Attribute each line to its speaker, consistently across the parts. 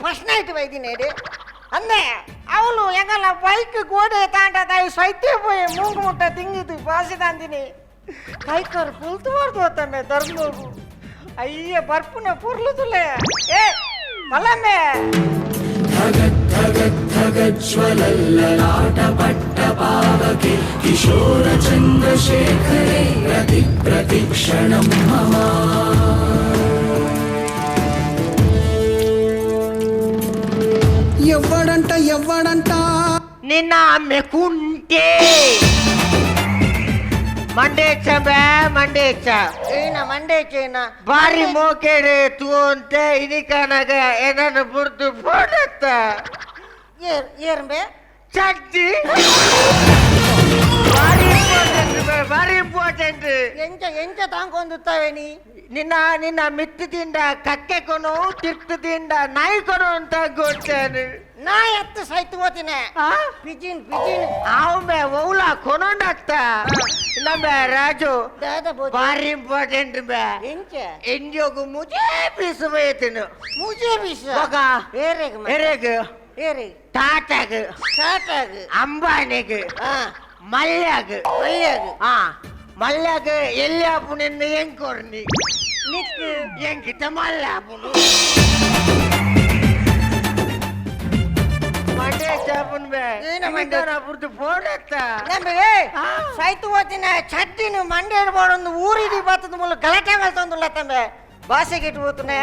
Speaker 1: First night ಬೈದಿನೇಡೆ ಅಂದೆ ಅವಳು ಎಂಗಲ್ಲ bike ಗೋಡೆ ತಾಂಡ ತಾಯಿ ಸೈತ್ಯ ಪೋಯೆ ಮೂಗು ಮುಟ್ಟ ತಿಂಗಿದ್ದು ಬಾಸಿದಾಂದಿನಿ ಕೈಕಾರು ಪುಲ್ತು ಮಾಡ್ದು ಹೋತಮ್ಮೆ ಧರ್ಮೋಗು. ಅಯ್ಯ ಬರ್ಪುನ ಪುರ್ಲು ತುಲೆ ಏ ಮಲ್ಲಮ್ಮೆ.
Speaker 2: ಧಗಜ್ವಲಲ್ಲಲಾಟಪಟ್ಟಪಾವಕೆ ಕಿಶೋರಚಂದ್ರಶೇಖರೆ ರತಿ ಪ್ರತಿಕ್ಷಣಂ ಮಮ.
Speaker 3: ఎవ్వడంట ఎవ్వడంట
Speaker 4: ನಿನ್ನ ಮೆಕುಂಟೆ ಮಂಡೇಚ್ಚ ಬೇ ಮಂಡೇಚ್ಚ.
Speaker 1: ಏನ ಮಂಡೇಚೇನ?
Speaker 4: ಬಾರಿ ಮೋಕೆಡೆ ತೂಂತೆ ಇನಿಕನಗ ಏನನ್ನು ಬುರ್ದು ಪೋಡತ್ತ.
Speaker 1: ಏರ್ ಏರ್ಂಬೆ?
Speaker 4: ಚಡ್ಡಿ ಬಾರಿ ಇಂಪಾರ್ಟೆಂಟ್ ಬೇ, ಬಾರಿ ಇಂಪಾರ್ಟೆಂಟ್.
Speaker 1: ಎಂಚ ಎಂಚ ತಾಂಕೊಂದುತ್ತಾವೆ ನೀ?
Speaker 4: ನಿನ್ನ ನಿನ್ನ ಮಿತ್ತದಿಂದ ಕಕ್ಕೆ ಕೊನು ತಿರ್ತದಿಂದ ನಾಯಿ ಕೊನು ಅಂತ ಗೊತ್ತೇನೆ.
Speaker 1: ನಾ ಎತ್ತು ಸೈತು ಹೋತಿನ. Pigeon pigeon.
Speaker 4: ಆವ್ಮೆ ಒವ್ಲ ಕೊನೊಂಡತ್ತ ನಮ್ಮ ರಾಜು.
Speaker 1: ದಾದ ಬೋಜು.
Speaker 4: ಬಾರಿ ಇಂಪಾರ್ಟೆಂಟ್ ಬೇ.
Speaker 1: ಎಂಚ?
Speaker 4: ಎಂಜೋಗು ಮುಜೇ ಪೀಸು ಬೈತಿನು.
Speaker 1: ಮುಜೆ ಪೀಸ್?
Speaker 4: ಬೊಕ.
Speaker 1: ಏರೆಗ್?
Speaker 4: ಎರೆಗ್?
Speaker 1: ಏರೆಗ್?
Speaker 4: ಟಾಟಾಗ್.
Speaker 1: ಟಾಟಾಗ್.
Speaker 4: ಅಂಬಾನಿಗ್. ಮಲ್ಯಾಗ್.
Speaker 1: ಮಲ್ಯಾಗ್.
Speaker 4: ಆ ಮಲ್ಯಾಗ್ ಎಲ್ಲಿ ಆಪುನೆಂದು ಎಂಕೊರ್ನಿ.
Speaker 1: ನಿಕ್?
Speaker 4: ಎಂಕಿತ ಮಲ್ಲ ಆಪುನು ಮಂಡೆ ಚಾಪುನ್ ಬೇ.
Speaker 1: ಏನ ಮಂಡೆ?
Speaker 4: ಪುರ್ದು ಫೋನ್ ಎತ್ತ.
Speaker 1: ನಮಗೆ ಸೈತು ಹೋತಿನ ಚಡ್ಡಿನು ಮಂಡೆ ಬೋಡೊಂದು ಊರಿಡಿ ಬತ್ತದ ಮೂಲ ಗಲಾಟೆ ಮಲ್ತೊಂದುಲ್ಲ ತಂಬೆ ಭಾಷೆಗೆ ಇಟ್ಟು ಹೋತನೆ.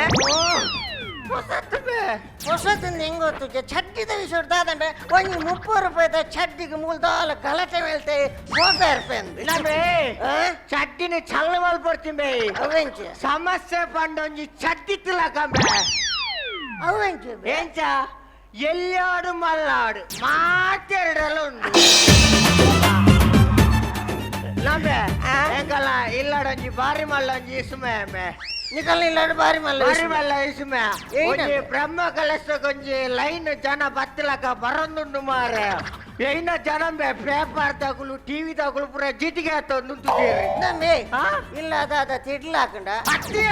Speaker 4: ಹೊಸತ್ತು ಬೇ.
Speaker 1: ಹೊಸತಿಂದ ಹೆಂಗ್ ಗೊತ್ತು? ಚಡ್ಡಿದ ವಿಷಯ ದಾದಂಬೆ ಒಂಜಿ 30 ರೂಪಾಯಿದ ಚಡ್ಡಿಗೆ ಮೂಲದಾಲ ಗಲಾಟೆ ಮೇಲ್ತೆ ಹೋಗ್ತಾ ಇರ್ಪೇಂದು.
Speaker 4: ನಮೇ ಚಡ್ಡಿನ ಚಲ್ಲ ಮಲ್ಪಡ್ತೀನಿ ಬೇ.
Speaker 1: ಅವೆಂಚ?
Speaker 4: ಸಮಸ್ಯೆ ಪಂಡೊಂಜಿ ಚಡ್ಡಿತ್ತಲಕಂಬೆ.
Speaker 1: ಅವೆಂಚ?
Speaker 4: ಎಂಚ ಎಲ್ಯಾಡು ಮಲ್ಲಾಡು ಮಾತೆರಡಲ್ಲ ಉಂಡು ನಂಬೆ ಎಂಕಲ್ಲ ಇಲ್ಲಾಡೊಂಜಿ ಬಾರಿ ಮಲ್ಲೊಂಜಿ ಇಸುಮೆ ಅಮ್ಮೆ.
Speaker 1: ನಿಕಲ್ ಇಲ್ಲಾಡು ಬಾರಿ ಮಲ್ಲ?
Speaker 4: ಬಾರಿ ಮಲ್ಲ ಇಸುಮೆ.
Speaker 1: ಏನ?
Speaker 4: ಒಂಜಿ ಬ್ರಹ್ಮ ಕಲಶಕ್ಕೊಂಜಿ ಲೈನ್ ಜನ ಬತ್ತಲಕ ಬರೊಂದುಂಡು ಮಾರೆ. ಏನ ಜನ ಪೇಪರ್ ತಗುಲು ಟಿವಿ ತಗುಲು ಪೂರ ಜಿಟಿಗೆ ನುಂತುತ್ತೀರಿ.
Speaker 1: ನಮ್ಮೆ.
Speaker 4: ಆ?
Speaker 1: ಇಲ್ಲ ಅದ ತಿಡ್ಲ ಹಾಕಂಡ.
Speaker 4: ಅತ್ತಿಯ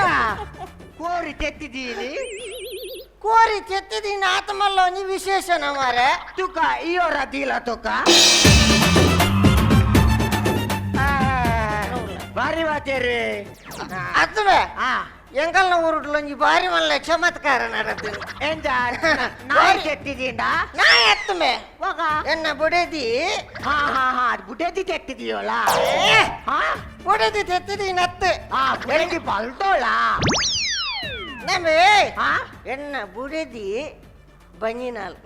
Speaker 4: ಕೋರಿ ತೆತ್ತಿದ್ದೀನಿ.
Speaker 1: ಕೋರಿ ತೆತ್ತಿದೀನಿ ಆತಮಲ್ಲ ಒಂಜಿ ವಿಶೇಷ ಮಾರೆ.
Speaker 4: ತುಕ ಇಯೋರ ದೀಲ ತುಕ ಬಾರಿ ವಾತೇರಿ.
Speaker 1: ಅತ್ತುವೆ.
Speaker 4: ಆ.
Speaker 1: ಎಂಕಲ್ನ ಊರುಡ್ಲು ಒಂಜಿ ಬಾರಿ ಮಲ್ಲ ಚಮತ್ಕಾರ ನಡತು.
Speaker 4: ಎಂಜ ನಾಯಿ ತೆತ್ತಿದ್ದೀಂಡ?
Speaker 1: ನಾ ಎತ್ತುಮೆ.
Speaker 4: ಹೋಗ.
Speaker 1: ಎನ್ನ ಬುಡೆದಿ.
Speaker 4: ಹಾ ಹಾ ಹಾ ಬುಡೇದಿ ತೆತ್ತಿದೀಯೋಲ?
Speaker 1: ಏ,
Speaker 4: ಹಾ.
Speaker 1: ಬುಡೆದಿ ತೆತ್ತಿದೀನಿ ಅತ್ತು.
Speaker 4: ಹಾ ಬುಡೇದಿ ಬಲ್ತೋಳ.
Speaker 1: ನಮ್ಮೆ.
Speaker 4: ಹಾ.
Speaker 1: ಎನ್ನ ಬುಡೆದಿ ಬಂಜಿನಾಲ್.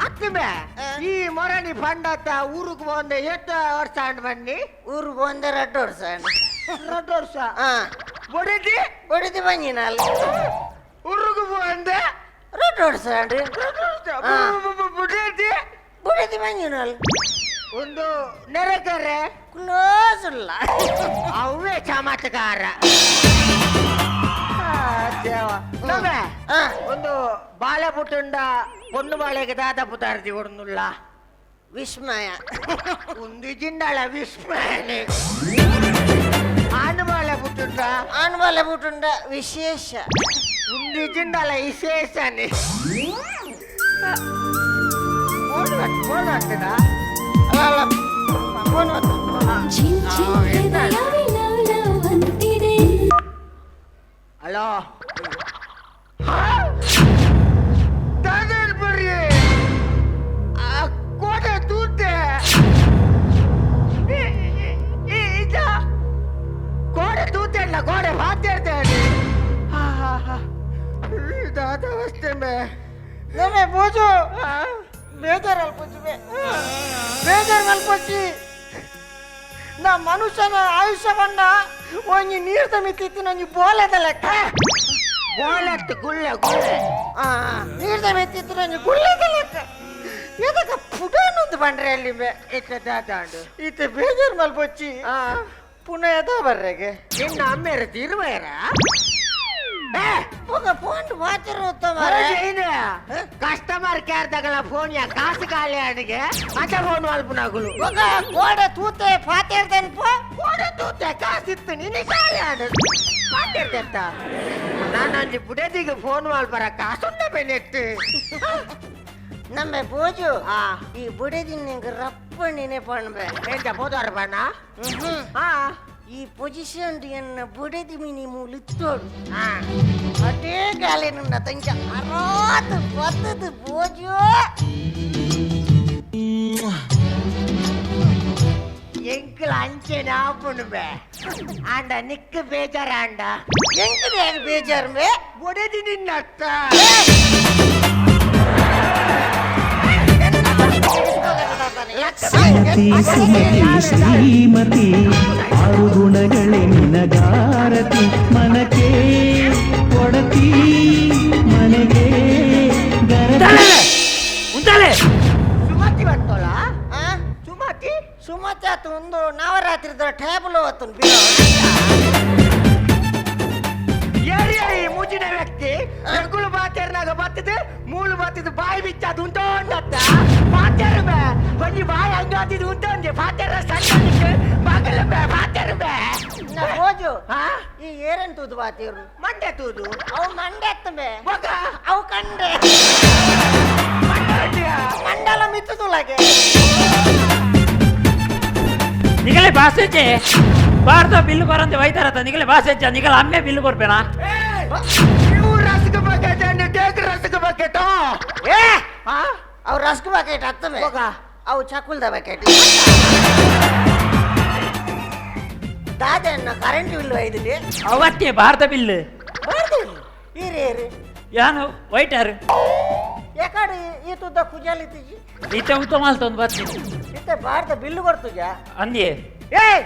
Speaker 4: ಅತ್ತುಮೆ.
Speaker 1: ಆ.
Speaker 4: ಈ ಮೊರಣಿ ಪಂಡತ್ತ ಊರಿಗೆ ಬಂದೆ ಎಷ್ಟು ವರ್ಷ ಅಂಡ್ ಬನ್ನಿ?
Speaker 1: ಊರು ಬಂದ 2 ವರ್ಷ.
Speaker 4: 2 ವರ್ಷ.
Speaker 1: ಹಾ.
Speaker 4: ಬುಡೇದಿ?
Speaker 1: ಬುಡೆದಿ ಬಂಜಿನಾಲ್.
Speaker 4: ಊರಿಗೆ ಬಂದೆ
Speaker 1: 2 ವರ್ಷ.
Speaker 4: 2 ವರ್ಷ.
Speaker 1: ಆ.
Speaker 4: ಬುಡೇದಿ?
Speaker 1: ಬುಡೆದಿ ಬಂಜಿನಾಲ್.
Speaker 4: ಒಂದು ನೆರೆಕರೆ?
Speaker 1: ಕ್ಲೋಸ್ ಇಲ್ಲ.
Speaker 4: ಅವೇ ಚಮತ್ಕಾರ. ಆ, ದೇವ ನಮ್ಮೆ.
Speaker 1: ಆ.
Speaker 4: ಒಂದು ಬಾಳೆ ಪುಟ್ಟುಂಡ ಪೊಣ್ಣು ಬಾಳೆಗೆ ದಾದ ಪುತಾರ್ದಿ ಕೊಡುನುಲ್ಲ.
Speaker 1: ವಿಸ್ಮಯ.
Speaker 4: ಒಂದು ಜಿಂಡಳ ವಿಸ್ಮಯನೆ. ಆನು ಬಾಳೆ ಪುಟ್ಟುಂಡ?
Speaker 1: ಆಣ್ ಬಾಲೆ ಪುಟ್ಟುಂಡ ವಿಶೇಷ.
Speaker 4: ಒಂದು ಜಿಂಡಳ ವಿಶೇಷನೆ. ಫೋನ್ ಫೋನ್ ಆಗ್ತದಾ?
Speaker 1: ಅಲ್ಲ ಅಲ್ಲ ಫೋನ್ ಬಂತು.
Speaker 5: ಚಿನ್ ಚಿನ್ ಹೃದಯವೇ ಲವ್ ಲವ್ ಅಂತಿದೆ.
Speaker 4: ಹಲೋ ಬರ್ರಿ. ಕೋಟೆ ತೂತೆ ಇದ ಕೋಡೆ ತೂತೆ ಅಲ್ಲ ಕೋಡೆ ಮಾತಾಡ್ತೇನೆ. ದಾದ ವಸ್ತೆ ಮೇ.
Speaker 1: ನಮ್ಮೆ ಬೂಜು ಬೇಜಾರು ಅಲ್ಪೊಚ್ಚಿ ಬೇ ಬೇಜಾರು ಮಲ್ಪೊಚ್ಚಿ. ನಾ ಮನುಷ್ಯನ ಆಯುಷ್ಯ ಬಂಡ ಒಂಜಿ ನೀರ್ ಮಿತ್ತಿತ್ತು ಒಂಜಿ ಬೋಲೆದ ಲೆಕ್ಕ.
Speaker 4: ಬೋಲತ್ತು ಗುಳ್ಳೆ ಗುಳ್ಳೆ.
Speaker 1: ಆ ನೀರ್ದ ಮಿತ್ತಿತ್ತು ಒಂಜಿ ಗುಳ್ಳೆದ ಲೆಕ್ಕ. ಎದಕ ಪುಡನೊಂದು ಬಂಡ್ರೆ ಅಲ್ಲಿ ಬೇ.
Speaker 4: ಇತ್ತ ದಾದಾಂಡು.
Speaker 1: ಈತ ಬೇಜಾರು ಮಲ್ಪೊಚ್ಚಿ. ಪುನಃ ಎದ ಬರ್ರೆಗೆ.
Speaker 4: ನಿನ್ನ ಅಮ್ಮೇರ ತಿರುವೇರ.
Speaker 1: ಪುಗ ಫೋನ್ ಮಾತಿರು ಮಾರ್ರೆ.
Speaker 4: ಕಸ್ಟಮರ್ ಕೇರ್ ತಗಲ ಫೋನ್ ಯಾ ಕಾಸು ಖಾಲಿ ಅಡಿಗೆ ಅಂತ ಫೋನ್ ಮಲ್ಪುನಗುಲು.
Speaker 1: ಒಗ ಗೋಡೆ ತೂತೆ ಪಾತೇರ್ದೇನ್ ಪೋ.
Speaker 4: ಕೋಡೆ ತೂತೆ ಕಾಸಿತ್ತು ನಿನ್ನೆ ಖಾಲಿ ಆಡು ಮಾತಾಡ್ತಾ. ನಾನೊಂಜಿ ಬುಡದಿಗೆ ಫೋನ್ ಮಲ್ಪರ ಕಾಸುಂಡ ಬೆನೆತ್ತು
Speaker 1: ನಮ್ಮ ಬೋಜು ಈ ಬುಡದಿ ನಿಂಗೆ ರಪ್ಪ ನೆನೆಪಣ್ಬೆ
Speaker 4: ಎಂತ ಬೋದಾರ ಬಣ್ಣ
Speaker 1: ಈ ಪೊಸಿಷನ್ ಎನ್ನ ಬುಡದಿ ಮಿನಿ ಮುಲಿತ್ತೋಡು ಅದೇ ಗಾಲಿ ನನ್ನ ತಂಚ ಅರಾತು ಬತ್ತದು ಬೋಜು
Speaker 4: ಎಂಕಲ್ ಅಂಚೆ ನಾಪುಣಬೆ ಆಂಡ ನಿಕ್ ಬೇಜಾರಾಂಡ
Speaker 1: ಎಂಕದ ಯಾಕೆ ಬೇಜಾರು ಬೇ
Speaker 4: ಬುಡದಿ ನಿನ್ನತ್ತ
Speaker 2: ಸುಮತಿ ಸುಮತಿ ಶ್ರೀಮತಿ ಆರು ಗುಣಗಳೇ ನಿನಗಾರತಿ ಮನಕೆ ಒಡತಿ ಮನೆಗೆ ಗರತಿ.
Speaker 3: ಉಂತಾಲೆ
Speaker 4: ಸುಮತಿ ಬಂತೋಳ
Speaker 1: ಆ?
Speaker 4: ಸುಮತಿ
Speaker 1: ಸುಮತಿ ಆತು ಒಂದು ನವರಾತ್ರಿದ ಟೇಬಲ್ ಹೊತ್ತುನ್ ಬಿಡು
Speaker 4: ಏರಿ ಈ ಮುಜಿನ ವ್ಯಕ್ತಿ ಎಂಕುಲು ಬಾತೇರ್ನಾಗ ಬತ್ತದು ಮೂಲು ಬತ್ತದು ಬಾಯಿ ಬಿಚ್ಚಾದು ಉಂಟೋಂಡತ್ತ ಪಾತೇರು ಬೇ ಒಂಜಿ ಬಾಯಿ ಹಂಗಾತಿದ್ದು ಉಂಟೋಂಜೆ ಪಾತೇರ ಸಣ್ಣ ಮಗಲು ಬೇ ಪಾತೇರು ಬೇ
Speaker 1: ನಾ ಬೋಜು
Speaker 4: ಹಾ
Speaker 1: ಈ ಏರನ್ ತೂದು ಬಾತೀರು
Speaker 4: ಮಂಡೆ ತೂದು
Speaker 1: ಅವು ಮಂಡೆ ಎತ್ತುಂಬೆ
Speaker 4: ಮಗ
Speaker 1: ಅವು ಕಂಡೆ
Speaker 4: ಮಂಡೆ
Speaker 1: ಮಂಡಲ ಮಿತ್ತುಲಾಗೆ
Speaker 3: ನಿಗಲೆ ಬಾಸೆಚ್ಚೆ ಭಾರತ ಬಿಲ್ಲು ಕೊರಂತೆ ವೈತಾರತ ನಿಗಲೆ ಬಾಸೆಚ್ಚ ನಿಗಲ ಅಮ್ಮೆ ಬಿಲ್ಲು ಕೊರ್ಪೇನಾ
Speaker 4: ಇವು ರಸ್ಕ್ ಬಕೆಟ್ ಅಂಡ್ ಟೇಕ್ ರಸ್ಕ್ ಬಕೆಟ್
Speaker 1: ಏ
Speaker 4: ಆ
Speaker 1: ಅವು ರಸ್ಕ್ ಬಕೆಟ್ ಹತ್ತುಂಬೆ
Speaker 4: ಮಗ.
Speaker 1: ಅವು ಚಕುಲ್ದ ಬಕೆಟ್ ದಾದಣ್ಣ ಕರೆಂಟ್ ಬಿಲ್ ಒಯ್ದಿಲ್ಲಿ
Speaker 3: ಅವತ್ತೇ ಭಾರತ ಬಿಲ್
Speaker 1: ಬರ್ದಿಲ್ಲ ಈರೇರಿ
Speaker 3: ಯಾನು ವೈಟರ್
Speaker 1: ಯಾಕಡೆ ಈ ತುದ್ದ ಕುಜಾಲಿ ತಿಜಿ
Speaker 3: ಇತ್ತೆ ಉತ್ತಮ ಅಲ್ತೊಂದು ಬರ್ತೀನಿ
Speaker 1: ಇತ್ತೆ ಭಾರತ ಬಿಲ್ಲು ಕೊಡ್ತುಜಾ
Speaker 3: ಅಂದ್ಯೆ
Speaker 1: ಏಯ್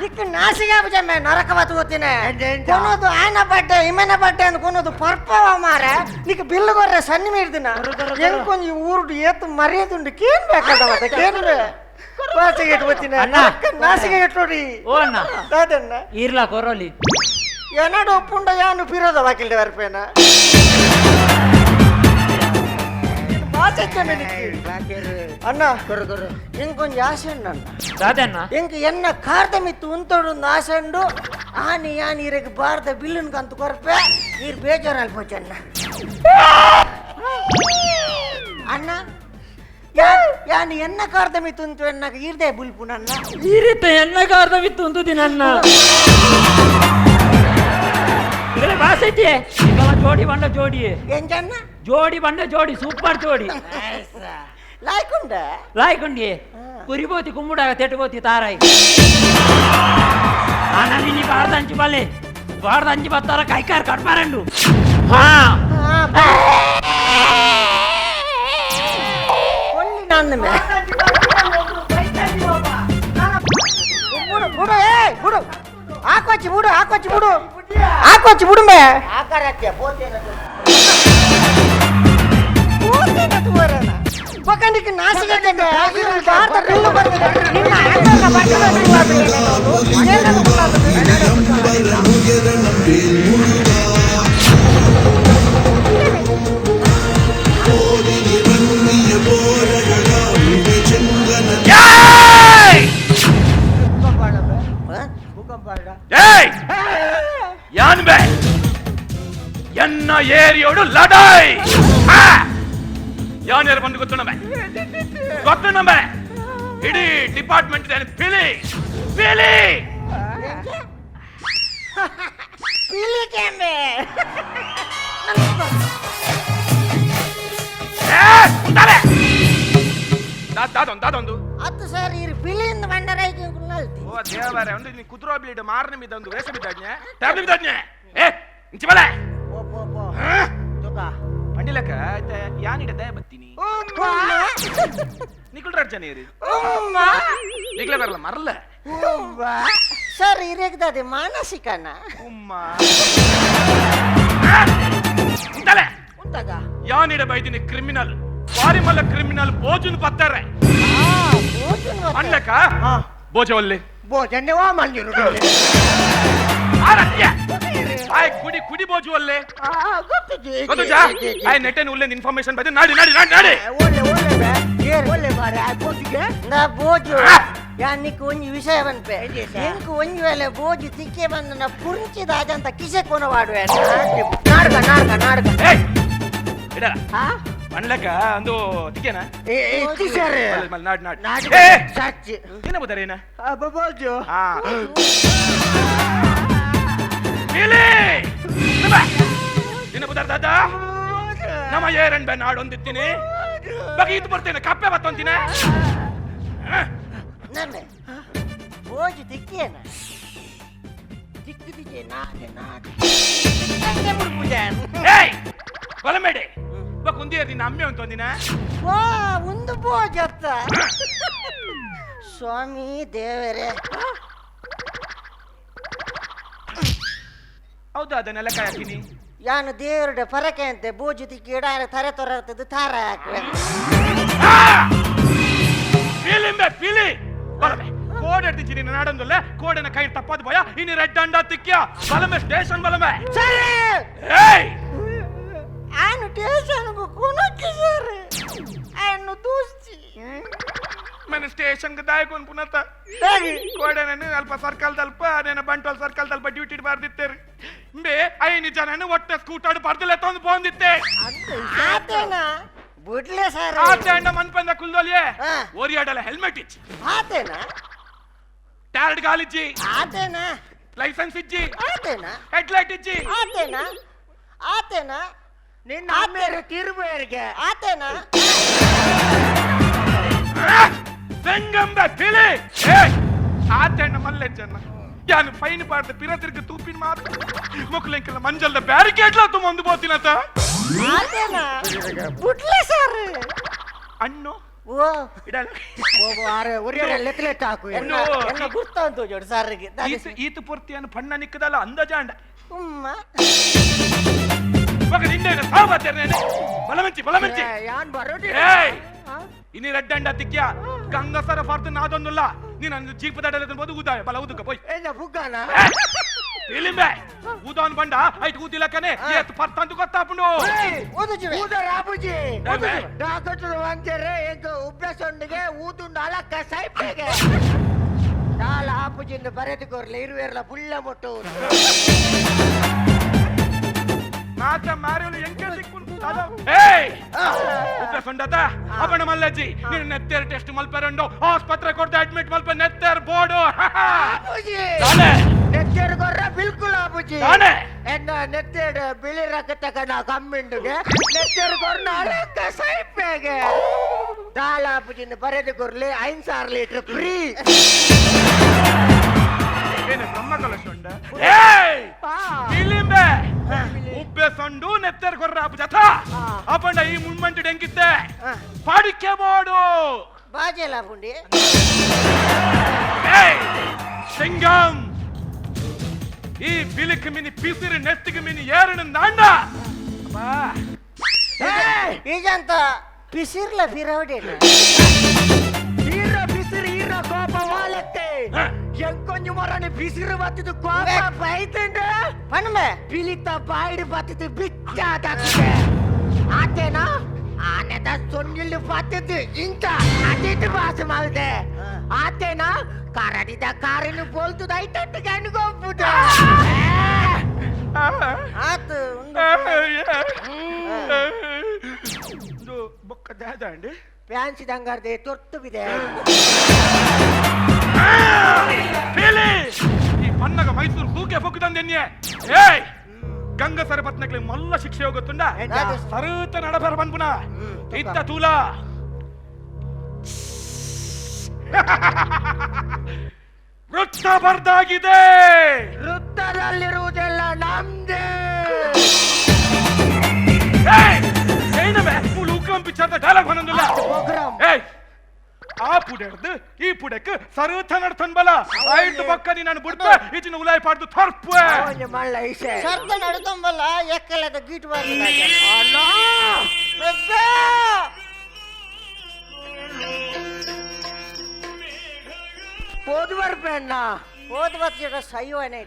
Speaker 1: ನಿಕ್ಕ ನಾಸಿಗೆ ಬಜಮ್ಮೆ ನರಕವ ತಗೋತೀನಿ ಕೊನೋದು ಆನ ಬಡ್ಡೆ ಇಮನ ಬಡ್ಡೆ ಅಂತ ಕೊನೋದು ಪರ್ಪವ ಮಾರ ನಿಕ್ಕ ಬಿಲ್ಲು ಕೊರ್ರೆ ಸಣ್ಣ ಮೀರ್ದಿನ ಎಂಕೊಂಜಿ ಊರುಡು ಏತು ಮರ್ಯಾದುಂಡು ಕೇನ್ ಬೇಕಾದ ಮತ್ತೆ ಕೇನ್ ಬಾಸಿಗೆ ಇಟ್ಕೋತೀನಿ
Speaker 3: ಅಣ್ಣ.
Speaker 1: ನಾಸಿಗೆ ಇಟ್ಟೋಡಿ
Speaker 3: ಓ ಅಣ್ಣ
Speaker 1: ದಾದಣ್ಣ
Speaker 3: ಈರ್ಲಾ ಕೊರೋಲಿ
Speaker 1: ಎನ್ನಡ ಒಪ್ಪುಂಡ ಯಾನು ಪಿರೋದ ವಾಕಿಲ್ಡೆ ಬರ್ಪೇನ ಅಣ್ಣ ಇಂಕೊಂಜಿ ಆಸೆ ಉಂಡು ಅಣ್ಣ
Speaker 3: ದಾದಣ್ಣ
Speaker 1: ಎಂಕ್ ಎನ್ನ ಕಾರ್ದ ಮಿತ್ತು ಉಂತೋಡು ಆಸೆ ಉಂಡು ಆನಿ ಯಾನ್ ಇರಗ್ ಬಾರ್ದ ಬಿಲ್ಲುನ್ ಕಂತು ಕೊರ್ಪೆ ನೀರು ಬೇಜಾರು ಅಲ್ಪೋಚಣ್ಣ ಅಣ್ಣ ಯಾನ್ ಎನ್ನ ಕಾರ್ದ ಮಿತ್ತು ಉಂತು ಎನ್ನಾಗ ಈರ್ದೆ ಬುಲ್ಪು ನನ್ನ
Speaker 3: ಈ ರೀತಿ ಎನ್ನ ಕಾರ್ದ ಬಿತ್ತು ಉಂತುದಿ ನನ್ನ ನಿಗಲೆ ಬಾಸೆಚ್ಚೆ ನಿಗಲ ಜೋಡಿ ಬಂಡ ಜೋಡಿ
Speaker 1: ಎಂಜಣ್ಣ
Speaker 3: ಜೋಡಿ ಬಂಡ ಜೋಡಿ ಸೂಪರ್ ಜೋಡಿ
Speaker 1: ಲಾಯ್ಕುಂಡ
Speaker 3: ಲಾಯ್ಕೊಂಡಿ ಕುರಿಬೋತಿ ಕುಂಬುಡಾಗ ತೆಟ್ಟುಬೋತಿ ತಾರಾಯಿ ಆನಂದಿನಿ ಬಾರ್ದ ಅಂಚು ಬಲ್ಲೆ ಬಾರ್ದ ಅಂಚು ಬತ್ತಾರ ಕೈಕಾರ್ ಕಟ್ಪಾರಂಡು ಹಾ
Speaker 1: ಒಳ್ಳಿ ನಂದ ಮೇ ಬುಡು ಬುಡು ಏ ಬುಡು ಹಾಕೊಚ್ಚಿ ಬುಡು ಹಾಕೊಚ್ಚಿ ಬುಡು ಹಾಕೊಚ್ಚಿ ಬುಡು ಮೇ
Speaker 4: ಆಕಾರಕ್ಕೆ ಪೋತೇನ
Speaker 1: ಪಕ್ಕಂಡಿಗೆ ನಾಸಿಗೆ ಭಾರತ ಬಿಲ್ಲು ಬರ್ತದೆ ನಿನ್ನ ಹಾಕಲ್ಲ
Speaker 6: ಏಯ್ ಯಾನ್ ಬೇ ಎನ್ನ ಏರಿಯೋಡು ಲಡಾಯ್ ಯಾನ್ ಯಾರು ಬಂದು ಗೊತ್ತು ಗೊತ್ತು ನಂಬೆ ಇಡೀ ಡಿಪಾರ್ಟ್ಮೆಂಟ್ ಪಿಲಿ ಪಿಲಿ
Speaker 1: ಪಿಲಿ ಕೆಂಬೆ
Speaker 6: ದಾದೊಂದು ದಾದೊಂದು
Speaker 1: ಹತ್ತು ಸರ್ ಇರು ಪಿಲಿಯಿಂದ ಬಂಡರಾಯ್ಕೆ ಕುನ್ನಲ್ತಿ
Speaker 6: ಓ ದೇವರೇ ಒಂದು ನೀ ಕುದುರೋ ಬಿಲಿಡ್ ಮಾರನ ಬಿದ್ದ ವೇಷ ಬಿದ್ದಾಜ್ಞೆ ಟ್ಯಾಬ್ಲೆಟ್ ಬಿದ್ದಾಜ್ಞೆ ಏ ಇಂಚಿ ಬಲೆ
Speaker 4: ಪೋ ಪೋ ಪೋ ತುಕ
Speaker 6: ಪಂಡಿಲಕ್ಕ ಆಯ್ತಾ ಯಾನಿಡ ದಯ ಬತ್ತೀನಿ ನಿಕುಲ್ ರಾಜ್ ನೀರು ನಿಕ್ಲೆ ಬರಲ್ಲ ಮರಲ್ಲ
Speaker 1: ಸರ್ ಇರೇಗ್ದದೆ ಮಾನಸಿಕನ
Speaker 6: ಉಮ್ಮ ಇಂತಲೆ
Speaker 4: ಉಂತಾಗ
Speaker 6: ಯಾನಿಡ ಬೈದಿನಿ ಕ್ರಿಮಿನಲ್ ಬಾರಿಮಲ್ಲ ಕ್ರಿಮಿನಲ್ ಬೋಜುನ್ ಪತ್ತಾರೆ ಅನ್ಲಕ್ಕ ಬೋಜವಲ್ಲಿ
Speaker 4: ಬೋಜನ್ನೆ ವಾ ಮಂಜೂರು
Speaker 6: ಆರತ್ಯ ಆಯ್ ಕುಡಿ ಕುಡಿ ಬೋಜುವಲ್ಲೇ
Speaker 4: ಗೊತ್ತು
Speaker 6: ಗೊತ್ತುಜಾ ಆಯ್ ನೆಟ್ಟೆನ್ ಉಲ್ಲೇನ್ ಇನ್ಫಾರ್ಮೇಶನ್ ಬೈದೆ ನಾಡಿ ನಾಡಿ ನಾಡಿ ನಾಡಿ
Speaker 4: ಒಳ್ಳೆ ಒಳ್ಳೆ ಬೇ ಒಳ್ಳೆ ಮಾರೆ ಆ ಬೋಜಿಗೆ
Speaker 1: ನಾ ಬೋಜು ಯಾನಿಕ್ ಒಂಜಿ ವಿಷಯ ಪನ್ಪೆ. ಎಂಕ್ ಒಂಜಿ ವೇಳೆ ಬೋಜು ತಿಕ್ಕೆ ಬಂದನ ಪುರ್ಚಿ ದಾಜಂತ ಕಿಸೆ ಕೊನ ವಾಡುವೆ.
Speaker 4: ನಾಡ್ಕ ನಾಡ್ಕ ನಾಡ್ಕ.
Speaker 6: ಏಯ್ ಇಡಲ್ಲ.
Speaker 4: ಆ?
Speaker 6: ಪಣ್ಲಕ್ಕ ಒಂದು ತಿಕ್ಕೇನ?
Speaker 4: ಇತ್ತಿ ಸರ್.
Speaker 6: ಮಲ್ ನಾಡ್ ನಾಡ್.
Speaker 4: ನಾಡ್.
Speaker 6: ಏ
Speaker 4: ಸಚ್ಚಿ.
Speaker 6: ಏನ ಬುದಾರೇನ?
Speaker 4: ಬೋಜು.
Speaker 6: ಹಾ ಪಿಲಿ ನಿನ್ನ ಬುದಾರ ದಾದ ನಮ್ಮ ಏರನ್ ಬೆ ನಾಡೊಂದಿತ್ತೀನಿ ಬಗೆ ಇದು ಬರ್ತೇನೆ ಕಪ್ಪೆ ಬತ್ತೊಂದಿನ.
Speaker 1: ನಮ್ಮೆ ಬೋಜು ತಿಕ್ಕೇನ?
Speaker 4: ತಿಕ್ಕಿದಿಜೆ ನಾದೆ ನಾದೆ.
Speaker 6: ಏಯ್ ಬಲಮೇಡಿ ಬ ಕುಂದಿಯ ನಿನ್ನ ಅಮ್ಮೆ ಅಂತೊಂದಿನ.
Speaker 1: ವಾ ಒಂದು ಬೋಜತ್ತ ಸ್ವಾಮಿ ದೇವರೇ.
Speaker 6: ಹೌದಾ ಅದನ್ನೆಲ್ಲ ಕಾಯಿ ಹಾಕಿನಿ.
Speaker 1: ಯಾನು ದೇವರುಡ ಪರಕೆ ಅಂತೆ ಬೋಜು ತಿಕ್ಕಿ ಇಡಾರ ತರೆ ತೊರತದ್ದು ತಾರ ಹಾಕುವೆ.
Speaker 6: ಪೀಲಿಂಬೆ ಪೀಲಿ ಬಲಮೆ ಕೋಡೆ ಹಿಡ್ದಿನಿ ನಿನ್ನ ನಾಡೊಂದಲ್ಲ ಕೋಡೆನ ಕೈ ತಪ್ಪದ ಭಯ ಇನ್ನು ರೆಡ್ ಅಂಡ ತಿಕ್ಕ್ಯ ಬಲಮೆ ಸ್ಟೇಷನ್ ಬಲಮೆ.
Speaker 1: ಸರಿ.
Speaker 6: ಏಯ್
Speaker 1: ಆನು ಸ್ಟೇಷನ್ಗೂ ಕುಣಕ್ಕಿ ಸರ್ ಆನು ದೂಸ್ತಿ.
Speaker 6: ಮನೆ ಸ್ಟೇಷನ್ ದಾಯಕೊಂದು ಪುನಃ ಕೋಡೆನನ್ನು ಅಲ್ಪ ಸರ್ಕಲ್ ದಲ್ಪ ನೇನ ಬಂಟ್ವಾಲ್ ಸರ್ಕಲ್ ದಲ್ಪ ಡ್ಯೂಟಿ ಬಾರ್ದಿತ್ತೇರಿ ಬೇ ಐನಿ ಜನನು ಒಟ್ಟೆ ಸ್ಕೂಟರ್ ಬರ್ದಿಲ್ಲ ತಂದು ಬಂದಿತ್ತೆ.
Speaker 1: ಆತೇನ ಬುಡ್ಲೆ ಸರ್.
Speaker 6: ಆತೆ ಅಣ್ಣ ಮನ್ಪಂದ ಕುಲ್ದೋಲಿಯೇ.
Speaker 1: ಹಾ.
Speaker 6: ಓರಿಯಾಡಲ ಹೆಲ್ಮೆಟ್ ಇಚ್ಚಿ.
Speaker 1: ಆತೇನ.
Speaker 6: ಟ್ಯಾರ್ಡ್ ಗಾಲಿಜ್ಜಿ.
Speaker 1: ಆತೇನ.
Speaker 6: ಲೈಸೆನ್ಸ್ ಇಜ್ಜಿ.
Speaker 1: ಆತೇನ.
Speaker 6: ಹೆಡ್ ಲೈಟ್ ಇಜ್ಜಿ.
Speaker 1: ಆತೇನ ಆತೇನ.
Speaker 4: ನಿನ್ನ ಅಮ್ಮೇರು ತಿರುಬೇರಿಗೆ.
Speaker 1: ಆತೇನ.
Speaker 6: செங்கம்ப பிளி ஏய் ಆತಣ್ಣ ಮಲ್ಲೆಜ್ಜನ್ನ ಯಾನು ಫೈನ್ ಪಾಡ್ದ ಪಿರತಿರ್ಗ ತೂಪಿನ ಮಾತ್ರ ಮೊಕ್ಲೆಂಕಲ್ಲ ಮಂಜಲ್ದ ಬ್ಯಾರಿಕೇಡ್ಲ ತುಂಬೊಂದು ಬೋತಿನತ.
Speaker 1: ಆತೇನ ಬುಡ್ಲೆ ಸರ್.
Speaker 6: ಅಣ್ಣು
Speaker 1: ಓ
Speaker 6: ಇಡಲ್ಲ.
Speaker 4: ಆರೆ ಒರಿಯರ ಲೆತ್ತಲೆತ್ತ ಹಾಕು.
Speaker 1: ಎನ್ನ ಎನ್ನ ಗುರ್ತ ಅಂತ ಜೋಡು ಸರ್ಗೆ.
Speaker 6: ಈತ ಈತ ಪೂರ್ತಿಯನ್ನು ಪಣ್ಣ ನಿಕ್ಕದಲ್ಲ ಅಂದಾಜಾಂಡ.
Speaker 1: ಉಮ್ಮ.
Speaker 6: ಮಗ ನಿನ್ನೆ ಸಾವತ್ತೇನೆ ಬಲಮಂಚಿ ಬಲಮಂಚಿ.
Speaker 4: ಯಾನ್ ಬರೋಡಿ.
Speaker 6: ಏಯ್ ಇನಿ ರೆಡ್ಡಂಡ ತಿಕ್ಕ್ಯ ಗಂಗಸರ ಫಾರ್ತು ನಾದೊಂದುಲ್ಲ ನೀನು ನನ್ನ ಜೀಪ್ ದಡಲ ಬೋದು ಊದಾಯ ಬಲ ಊದುಕ ಪೋಯ್.
Speaker 4: ಏನ ಪುಗ್ಗಾನ?
Speaker 6: ಇಲಿಂಬೆ ಊದಾನ್ ಬಂಡ ಐಟ್ ಊದಿಲಕ್ಕನೆ ಏತ್ ಪರ್ತಂದು ಗೊತ್ತಾಪುಂಡು.
Speaker 1: ಓದುಜುವೆ.
Speaker 4: ಊದರ ಆಪುಜಿ.
Speaker 6: ಏ.
Speaker 4: ಡಾಕ್ಟರ್ ವಾಂಚೇರೆ ಎಂಕ ಉಬ್ಬಸೊಂಡಿಗೆ ಊದುಂಡು ಅಲಕ್ಕ ಸೈಪೆಗೆ ದಾಲ ಆಪುಜಿಂದ ಬರೆದು ಕೊರ್ಲೆ ಇರುವೆರ್ಲ ಪುಲ್ಲ ಮೊಟ್ಟು.
Speaker 6: ಮಾತ ಮಾರಿಯಲು ಎಂಕೆ ದಿಕ್ಕುಂಡು ಏಯ್ ಉಬ್ಬೆ ಸೊಂಡತ ಅಪಣ ಮಲ್ಲಜ್ಜಿ ನೀನು ನೆತ್ತೇರ್ ಟೆಸ್ಟ್ ಮಲ್ಪೆರಂಡು ಆಸ್ಪತ್ರೆ ಕೊಡ್ದೆ ಅಡ್ಮಿಟ್ ಮಲ್ಪ ನೆತ್ತೇರ್ ಬೋರ್ಡು.
Speaker 4: ಆಪುಜಿ.
Speaker 6: ತಾನೆ.
Speaker 4: ನೆತ್ತೇರು ಕೊರ್ರ ಬಿಲ್ಕುಲ್ ಆಪುಜಿ.
Speaker 6: ತಾನೆ.
Speaker 4: ಎನ್ನ ನೆತ್ತೇಡು ಬಿಳಿ ರಕ್ತ ಕಣ ಕಮ್ಮಿಂಡುಗೆ ನೆತ್ತೇರು ಕೊರ್ನ ಅಲಕ್ಕ ಸೈಪೆಗೆ ದಾಲ ಆಪುಜಿಂದ ಬರೆದು ಕೊರ್ಲೆ 5 ಲೀಟರ್ ಫ್ರೀ.
Speaker 6: ಏನು ಬ್ರಹ್ಮ ಕಲಶೊಂಡ ಏಯ್ ಇಲಿಂಬೆ ಉಬ್ಬೆ ಸೊಂಡು ನೆತ್ತೇರ್ ಕೊರ್ರ ಅಪು ಜಥ ಅಪಂಡ ಈ ಮುನ್ಮಂಟಿ ಡೆಂಕಿತ್ತೆ ಪಾಡಿಕೆ ಬೋರ್ಡು.
Speaker 1: ಬಾಜೆಲ್ಲ ಪುಂಡಿ.
Speaker 6: ಏಯ್ ಸಿಂಗಂ ಈ ಬಿಲಿಕ್ ಮಿನಿ ಪಿಸಿರು ನೆತ್ತಿಗೆ ಮಿನಿ ಏರಣ ನಾಂಡ ಅಬ್ಬಾ.
Speaker 1: ಈಜಂತ ಪಿಸಿರ್ಲ ಫಿರವಡೇನ.
Speaker 4: ಈರ ಬಿಸಿರು ಈರ ಕೋಪ ವಾಲತ್ತೆ.
Speaker 6: ಹ.
Speaker 4: ಎಂಕೊಂಜು ಮೊರನೆ ಬಿಸಿರು ಬತ್ತಿದ್ದು ಕೋಪ ಬೈತಂಡ.
Speaker 1: ಪಣ್ಮೆ.
Speaker 4: ಬಿಳಿತ ಬಾಯಿಡು ಬತ್ತಿದ್ದು ಬಿಚ್ಚ ತಾಕಿದೆ ಆತೇನ ಆನೆದ ಸೊನ್ನಿಲ್ಲು ಬತ್ತಿದ್ದು ಇಂತ ಅದಿಟ್ಟು ವಾಸ ಮಾಡಿದೆ ಆತೇನ ಕರಡಿದ ಕಾರಿನ ಬೋಲ್ತದ ಐತಟ್ಟು ಗಣ್ಗೊಬ್ಬುದ.
Speaker 1: ಆತು ಉಂಡು.
Speaker 6: ಇದು ಬೊಕ್ಕ ದಾದ ಅಂడి.
Speaker 4: ಫ್ಯಾನ್ಸಿ ದಂಗಾರ್ದೆ ತೊರ್ತು ಬಿದೆ.
Speaker 6: ಪೀಲಿ ಈ ಪನ್ನಗ ಮೈಸೂರು ತೂಕೆ ಪೊಕ್ಕದಂದೆನ್ಯೆ ಏಯ್ ಗಂಗಸರ ಪತ್ನಕ್ಲೆ ಮಲ್ಲ ಶಿಕ್ಷೆ ಹೋಗುತ್ತುಂಡ.
Speaker 4: ಎಂತ?
Speaker 6: ಸರುತ ನಡಬರ ಬನ್ಪುನ ಇತ್ತ ತೂಲ ವೃತ್ತ ಬರ್ದಾಗಿದೆ.
Speaker 4: ವೃತ್ತದಲ್ಲಿರುವುದೆಲ್ಲ ನಮ್ದೇ.
Speaker 6: ಏಯ್ ಏನಮೆ ಮೂಲು ಉಗ್ರಂ ಪಿಕ್ಚರ್ದ ಡೈಲಾಗ್ ಬಂದೊಂದುಲ್ಲ.
Speaker 4: ಪ್ರೋಗ್ರಾಮ್.
Speaker 6: ಏಯ್ ಆ ಪುಡೆಡ್ದು ಈ ಪುಡೆಕ್ ಸರುತ ನಡ್ತನ್ ಬಲ ಐದು ಬಕ್ಕ ನೀನು ಬುಡ್ಪ ಇಚಿನ ಉಲಾಯ್ ಪಾಡ್ದು ಥರ್ಪು.
Speaker 4: ಮಳ್ಳ ಇಸೆ.
Speaker 1: ಸರ್ದ ನಡುತ್ತಂಬಲ್ಲ ಎಕ್ಕಲದ ಗೀಟ್ ಬಾರ್ದು.
Speaker 4: ಪೋದು ಬರ್ಪೆಣ್ಣ.
Speaker 1: ಹೋದ ವರ್ಷ ಸೈವನೇ.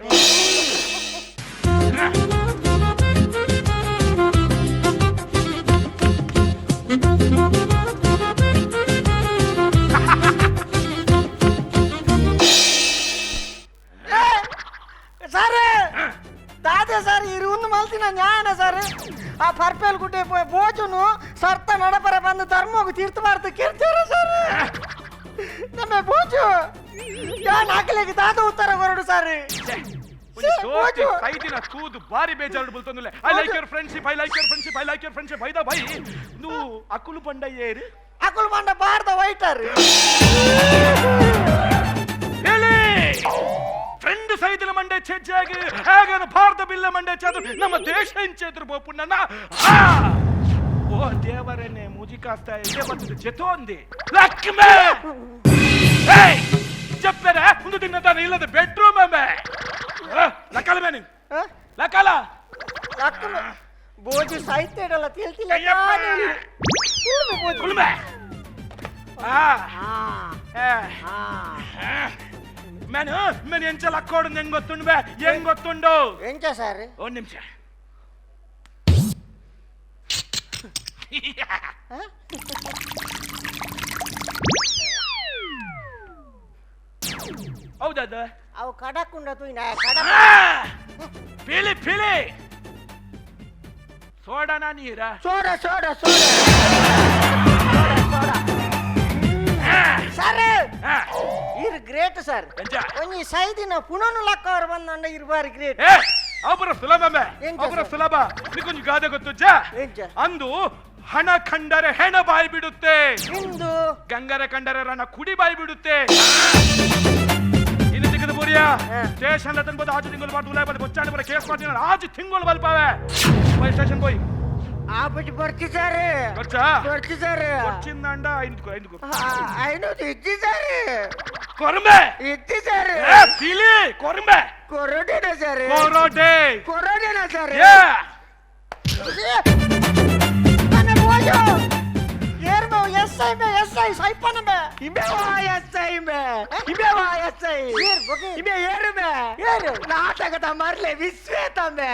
Speaker 1: ತೋಪೇಲ್ ಗುಡ್ಡೆ ಬೋಜುನು ಸರ್ತ ನಡಪರ ಬಂದು ಧರ್ಮೋಗು ತೀರ್ಥ ಬಾರ್ದು ಕೇಳ್ತಾರ ಸರ್. ನಮ್ಮ ಬೋಜು ಯಾನ್ ಹಾಕಲಿಕ್ಕೆ ದಾದ ಉತ್ತರ ಬರಡು ಸರ್. ಬೋಜು.
Speaker 6: ಸೈದಿನ ತೂದು ಬಾರಿ ಬೇಜಾರು ಬುಲ್ತೊಂದುಲ್ಲೆ. I like your friendship, I like your friendship, I like your friendship. ಐದ ಬೈ నువ్వు ಅಕುಲು ಪಂಡ ಏರು.
Speaker 1: ಅಕುಲು ಬಂಡ ಬಾರ್ದ ವೈಟರ್.
Speaker 6: ಹೇಳಿ ಫ್ರೆಂಡ್ ಸೈದಿನ ಮಂಡೆ ಚೆಜ್ಜಾಗಿ ಹೇಗನ ಭಾರತ ಬಿಲ್ಲ ಮಂಡೆ ಚಾದ್ರು ನಮ್ಮ ದೇಶ ಇಂಚೆದ್ರು ಬೋಪುಣ್ಣನ. ಓ ದೇವರನ್ನೇ ಮುಜಿ ಕಾಸ್ತ ಇದೆ ಬರ್ತದೆ ಜೆತೋಂದಿ ಲಕ್ಷ್ಮೇ. ಏಯ್ చెప్పారా ముందు తిన్న ಇಲ್ಲದ ಬೆಡ್ರೂಮ್ ಅಮ್ಮೆ ಲಕ್ಕಲ ಮೇನಿ ಲಕ್ಕಲ
Speaker 1: ಲಕ್ಕಮ ಬೋಜು ಸಾಹಿತ್ಯ ಇಡಲ್ಲ ತಿಳ್ತಿಲ್ಲ.
Speaker 6: ಕುಲ್ಮೆ. ಮೇನು ಮೇನು ಎಂಚ ಲಕ್ಕೋಡು ಹೆಂಗ್ ಗೊತ್ತುಂಡು ಬೇ, ಹೆಂಗ್ ಗೊತ್ತುಂಡು?
Speaker 1: ಎಂಚ ಸರ್?
Speaker 6: ಒಂದ್ ನಿಮಿಷ. ಹೌದದ.
Speaker 1: ಅವು ಕಡಕುಂಡ ತೂಯಿನ ಕಡ.
Speaker 6: ಪಿಲಿ ಪಿಲಿ ಸೋಡಾನ ನೀರ?
Speaker 4: Soda soda soda soda.
Speaker 1: Sir, ಇರ್ ಗ್ರೇಟ್ ಸರ್.
Speaker 6: ಎಂಚ?
Speaker 1: ಒಂಜಿ ಸೈದಿನ ಪುನನು ಲಕ್ಕವರು ಬಂದಂಡ ಇರ್ ಬಾರಿ ಗ್ರೇಟ್.
Speaker 6: ಏ ಅವರ ಸುಲಭ ಮೆ.
Speaker 1: ಎಂಚ
Speaker 6: ಅವರ
Speaker 1: ಸರ್?
Speaker 6: ಸುಲಭ. ನಿಕೊಂಜಿ ಗಾದೆ ಗೊತ್ತುಜ್ಜಾ?
Speaker 1: ಎಂಚ?
Speaker 6: ಅಂದು ಹಣ ಕಂಡರೆ ಹೆಣ ಬಾಯಿ ಬಿಡುತ್ತೆ.
Speaker 1: ಇಂದು
Speaker 6: ಗಂಗರ ಕಂಡರೆ ರಣ ಕುಡಿ ಬಾಯಿ ಬಿಡುತ್ತೆ. ಇನ್ನು ತಿಕ್ಕದ ಬೂರಿಯ ಸ್ಟೇಷನ್ ತನ್ಬೋದು ಆಜು ತಿಂಗಳು ಬಾರ್ದು ಉಲಾಯ್ ಬಾರ್ದು ಬೊಚ್ಚಾಂಡ ಬರ ಕೇಸ್ ಮಾಡ್ತೀನಿ ಆಜು ತಿಂಗಳು ಬಲ್ಪಾವೆ ಪೊಲೀಸ್ ಸ್ಟೇಷನ್ ಪೋಯ್.
Speaker 4: ಆಪಟಿ ಬರ್ತಿದ್ದಾರೆ.
Speaker 6: ಬರ್ಚಾ?
Speaker 4: ಬರ್ತಿದ್ದಾರೆ.
Speaker 6: వచ్చిందండ ఐదుకు ఐదుకు.
Speaker 4: ಐನೂರು ಇದ್ದಿದ್ದಾರೆ.
Speaker 6: ಕೊರಂಬೆ.
Speaker 4: ಇದ್ದಿದ್ದಾರೆ.
Speaker 6: ಏ ಪಿಲಿ ಕೊರಂಬೆ.
Speaker 4: ಕೊರೋಡಿನ ಸರ್.
Speaker 6: ಕೊರೋಡೆ.
Speaker 4: ಕೊರೋಡಿನ ಸರ್.
Speaker 6: ಏ
Speaker 1: ನನ್ನ ಬೋಜು ಏರ್ ಬೋ ಎಸ್ I May, S I ಸೈಪನ ಮೇ.
Speaker 4: ಇಮೆ ವಾ ಎಸ್ I May, ಇಮೆ ವಾ ಎಸ್ I.
Speaker 1: ಏರ್ ಬೊಗೆ.
Speaker 4: ಇಮೆ ಏರು ಮೇ.
Speaker 1: ಏರು?
Speaker 4: ನಾಟಕದ ಮರ್ಲೆ ವಿಶ್ವೇತ ಮೇ.